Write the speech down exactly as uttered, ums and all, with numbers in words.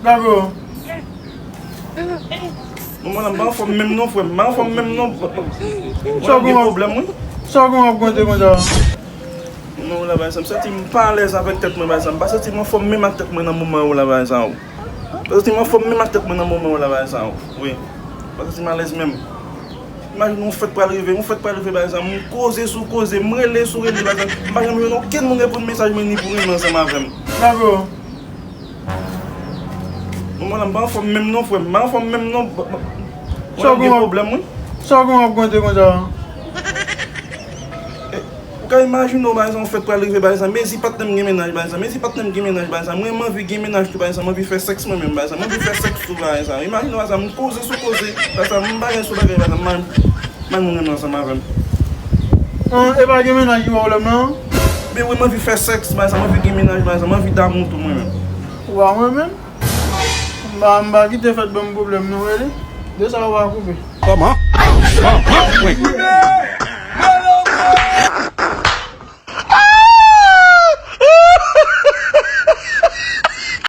Sa bro? Bon, mwen, m pa anfòm menm non, frè m. M pa anfòm menm non. Mwen, Sa m gen bon? Pwoblèm, wi. Sa w gen w ap konte konsa? Non, la, bagay sa, m santi m pa alèz avèk tèt mwen, bagay sa. M pa santi m anfòm menm ak tèt mwen nan moman yo, la, bagay sa. M pa santi m anfòm menm ak tèt mwen nan moman yo, la, bagay sa. Wi. M pa santi m alèz menm. Imajine yon fèt pral rive, yon fèt pral rive, bagay sa. M koze sou koze, m rele sou rele, bagay sa. M pa janm jwenn okenn moun reponn mesaj mwen ni pou renmen ansanm avè m. Sa bro? Bon, mwen, m pa anfòm menm non, frè m. M pa anfòm menm non. Mwen, Sa m gen bon? Pwoblèm, wi. Sa w gen w ap konte konsa? Ou ka imajine w, bagay sa, yon fèt pral rive, bagay sa. Mezi patnè m gen mennaj, bagay sa. Mezi patnè m gen mennaj, bagay sa. Mwen, m anvi gen mennaj tou, bagay sa. M anvi fè sèks mwen menm, bagay sa. M anvi fè sèks tou, bagay sa. Imajine w, bagay sa, m koze sou koze, bagay sa. M bagay sou bagay, bagay sa. M pa, m pa moun renmen ansanm avè m. An, e pa gen mennaj ki ba w pwoblèm nan? Men wi, m anvi fè sèks, bagay sa. M anvi gen mennaj, bagay sa. M anvi damou tou, mwen menm. Ou pa mwen menm? M pa, m pa kite fèt ban m pwoblèm non, rele. De sa ou pa koupe. Kòman? Kòman? Wi.